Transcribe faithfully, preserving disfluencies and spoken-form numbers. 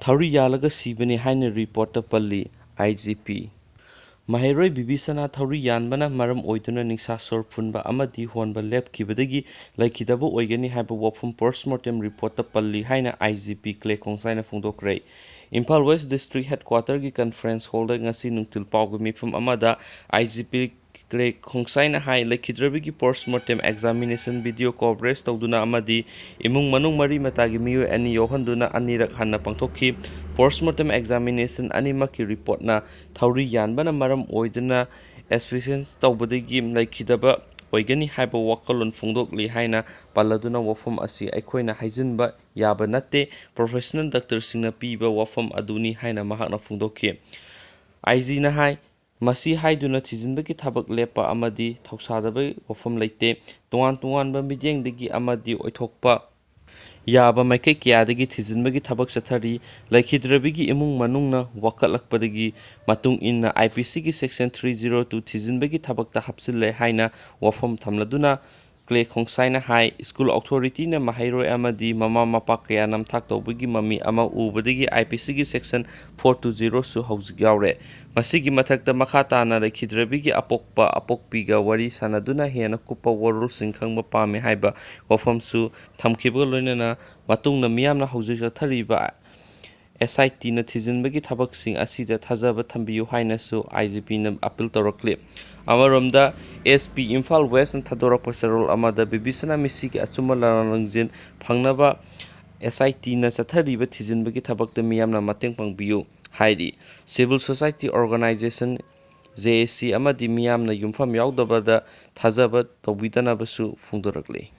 ꯊꯧꯔꯤ ꯌꯥꯜꯂꯒ ꯁꯤꯕꯅꯤ ꯍꯥꯏꯅ ꯔꯤꯄꯣꯔꯠꯇ ꯄꯜꯂꯤ꯫ ꯑꯥꯏ ꯖꯤ ꯄꯤ꯫ ꯃꯍꯩꯔꯣꯏ ꯕꯤꯕꯤꯁꯅꯥ ꯊꯧꯔꯤ ꯌꯥꯟꯕꯅ ꯃꯔꯝ ꯑꯣꯏꯗꯨꯅ ꯅꯤꯡꯁꯥ ꯁꯣꯔ ꯐꯨꯟꯕ ꯑꯃꯗꯤ ꯍꯣꯟꯕ ꯂꯦꯞꯈꯤꯕꯗꯒꯤ ꯂꯩꯈꯤꯗꯕ ꯑꯣꯏꯒꯅꯤ ꯍꯥꯏꯕ ꯋꯥꯐꯝ ꯄꯣꯁꯃꯣꯔꯇꯦꯝ ꯔꯤꯄꯣꯔꯠꯇ ꯄꯜꯂꯤ ꯍꯥꯏꯅ ꯑꯥꯏ ꯖꯤ ꯄꯤ ꯀ꯭ꯂꯦ ꯈꯣꯡꯁꯥꯏꯅ ꯐꯣꯡꯗꯣꯛꯈ꯭ꯔꯦ꯫ ꯏꯝꯐꯥꯜ ꯋꯦꯁ ꯗꯤꯁꯇ꯭ꯔꯤꯛ ꯍꯦꯗꯀ꯭ꯋꯥꯇꯔꯒꯤ ꯀꯟꯐ꯭ꯔꯦꯟꯁ ꯍꯣꯜꯗ ꯉꯁꯤ ꯅꯨꯡꯊꯤꯜ ꯄꯥꯎꯒꯤ ꯃꯤꯐꯝ ꯑꯃꯗ ꯑꯥꯏ ꯖꯤ ꯄꯤ ꯀ꯭ꯂꯦ ꯈꯣꯡꯁꯥꯏꯅ ꯍꯥꯏ, ꯂꯩꯈꯤꯗ꯭ꯔꯕꯤꯒꯤ ꯄꯣꯁꯃꯣꯔꯇꯦꯝ ꯑꯦꯛꯖꯥꯃꯤꯅꯦꯁꯟ ꯚꯤꯗꯤꯑꯣ ꯀꯣꯚꯔꯦꯖ ꯇꯧꯗꯨꯅ ꯑꯃꯗꯤ ꯏꯃꯨꯡ ꯃꯅꯨꯡ ꯃꯔꯤ ꯃꯇꯥꯒꯤ ꯃꯤꯑꯣꯏ ꯑꯅꯤ ꯌꯥꯎꯍꯟꯗꯨꯅ ꯑꯅꯤꯔꯛ ꯍꯟꯅ ꯄꯥꯡꯊꯣꯛꯈꯤ꯫ ꯄꯣꯁꯃꯣꯔꯇꯦꯝ ꯑꯦꯛꯖꯥꯃꯤꯅꯦꯁꯟ ꯑꯅꯤꯃꯛꯀꯤ ꯔꯤꯄꯣꯔꯠꯅ ꯊꯧꯔꯤ ꯌꯥꯟꯕꯅ ꯃꯔꯝ ꯑꯣꯏꯗꯨꯅ ꯑꯦꯁꯐꯤꯁꯦꯟꯁ ꯇꯧꯕꯗꯒꯤ ꯂꯩꯈꯤꯗꯕ ꯑꯣꯏꯒꯅꯤ ꯍꯥꯏꯕ ꯋꯥꯈꯜꯂꯣꯟ ꯐꯣꯡꯗꯣꯛꯂꯤ ꯍꯥꯏꯅ ꯄꯜꯂꯗꯨꯅ ꯋꯥꯐꯝ ꯑꯁꯤ ꯑꯩꯈꯣꯏꯅ ꯍꯥꯏꯖꯤꯟꯕ ꯌꯥꯕ ꯅꯠꯇꯦ, ꯄ꯭ꯔꯣꯐꯦꯁꯅꯦꯜ ꯗꯥꯛꯇꯔꯁꯤꯡꯅ ꯄꯤꯕ ꯋꯥꯐꯝ ꯑꯗꯨꯅꯤ ꯍꯥꯏꯅ ꯃꯍꯥꯛꯅ ꯐꯣꯡꯗꯣꯛꯈꯤ꯫ ꯑꯥꯏ ꯖꯤꯅ ꯍꯥꯏ, ꯃꯁꯤ ꯍꯥꯏꯗꯨꯅ ꯊꯤꯖꯤꯟꯕꯒꯤ ꯊꯕꯛ ꯂꯦꯞꯄ ꯑꯃꯗꯤ ꯊꯧꯁꯥꯗꯕ ꯋꯥꯐꯝ ꯂꯩꯇꯦ꯫ ꯇꯣꯉꯥꯟ ꯇꯣꯉꯥꯟꯕ ꯃꯤꯠꯌꯦꯡꯗꯒꯤ ꯑꯃꯗꯤ ꯑꯣꯏꯊꯣꯛꯄ ꯌꯥꯕ ꯃꯥꯏꯀꯩ ꯀꯌꯥꯗꯒꯤ ꯊꯤꯖꯤꯟꯕꯒꯤ ꯊꯕꯛ ꯆꯠꯊꯔꯤ꯫ ꯂꯩꯈꯤꯗ꯭ꯔꯕꯤꯒꯤ ꯏꯃꯨꯡ ꯃꯅꯨꯡꯅ ꯋꯥꯀꯠꯂꯛꯄꯗꯒꯤ ꯃꯇꯨꯡ ꯏꯟꯅ ꯑꯥꯏ ꯄꯤ ꯁꯤꯒꯤ ꯁꯦꯛꯁꯟ ꯊ꯭ꯔꯤ ꯖꯤꯔꯣ ꯇꯨ ꯊꯤꯖꯤꯟꯕꯒꯤ ꯊꯕꯛꯇ ꯍꯥꯞꯆꯤꯜꯂꯦ ꯍꯥꯏꯅ ꯋꯥꯐꯝ ꯊꯝꯂꯗꯨꯅ ꯀ꯭ꯂꯦ ꯈꯣꯡꯁꯥꯏꯅ ꯍꯥꯏ, ꯁ꯭ꯀꯨꯜ ꯑꯣꯊꯣꯔꯤꯇꯤꯅ ꯃꯍꯩꯔꯣꯏ ꯑꯃꯗꯤ ꯃꯃꯥ ꯃꯄꯥ ꯀꯌꯥ ꯅꯝꯊꯥꯛ ꯇꯧꯕꯒꯤ ꯃꯃꯤ ꯑꯃ ꯎꯕꯗꯒꯤ ꯑꯥꯏ ꯄꯤ ꯁꯤꯒꯤ ꯁꯦꯛꯁꯟ ꯐꯣꯔ ꯇꯨ ꯖꯤꯔꯣꯁꯨ ꯍꯧꯖꯤꯛ ꯌꯥꯎꯔꯦ꯫ ꯃꯁꯤꯒꯤ ꯃꯊꯛꯇ ꯃꯈꯥ ꯇꯥꯅ ꯂꯩꯈꯤꯗ꯭ꯔꯕꯤꯒꯤ ꯑꯄꯣꯛꯄ ꯑꯄꯣꯛꯄꯤꯒ ꯋꯥꯔꯤ ꯁꯥꯟꯅꯗꯨꯅ ꯍꯦꯟꯅ ꯀꯨꯞꯄ ꯋꯥꯔꯣꯜꯁꯤꯡ ꯈꯪꯕ ꯄꯥꯝꯃꯤ ꯍꯥꯏꯕ ꯋꯥꯐꯝꯁꯨ ꯊꯝꯈꯤꯕꯒ ꯂꯣꯏꯅꯅ ꯃꯇꯨꯡꯗ ꯃꯤꯌꯥꯝꯅ ꯍꯧꯖꯤꯛ ꯆꯠꯊꯔꯤꯕ ꯑꯦꯁ ꯑꯥꯏ ꯇꯤꯅ ꯊꯤꯖꯤꯟꯕꯒꯤ ꯊꯕꯛꯁꯤꯡ ꯑꯁꯤꯗ ꯊꯥꯖꯕ ꯊꯝꯕꯤꯌꯨ ꯍꯥꯏꯅꯁꯨ ꯑꯥꯏ ꯖꯤ ꯄꯤꯅ ꯑꯄꯤꯜ ꯇꯧꯔꯛꯂꯤ꯫ ꯑꯃꯔꯣꯝꯗ, ꯑꯦꯁ ꯄꯤ ꯏꯝꯐꯥꯜ ꯋꯦꯁꯅ ꯊꯥꯗꯣꯔꯛꯄ ꯆꯦꯔꯣꯜ ꯑꯃꯗ ꯕꯤꯕꯤꯁꯅꯥ ꯃꯤꯁꯤꯒꯤ ꯑꯆꯨꯝꯕ ꯂꯥꯂꯣꯡ ꯂꯪꯖꯤꯟ ꯐꯪꯅꯕ ꯑꯦꯁ ꯑꯥꯏ ꯇꯤꯅ ꯆꯠꯊꯔꯤꯕ ꯊꯤꯖꯤꯟꯕꯒꯤ ꯊꯕꯛꯇ ꯃꯤꯌꯥꯝꯅ ꯃꯇꯦꯡ ꯄꯥꯡꯕꯤꯌꯨ ꯍꯥꯏꯔꯤ꯫ ꯁꯤꯚꯤꯜ ꯁꯣꯁꯥꯏꯇꯤ ꯑꯣꯔꯒꯅꯥꯏꯖꯦꯁꯟ, ꯖꯦ ꯑꯦ ꯁꯤ ꯑꯃꯗꯤ ꯃꯤꯌꯥꯝꯅ ꯌꯨꯝꯐꯝ ꯌꯥꯎꯗꯕꯗ ꯊꯥꯖꯕ ꯇꯧꯕꯤꯗꯅꯕꯁꯨ ꯐꯣꯡꯗꯣꯔꯛꯂꯤ꯫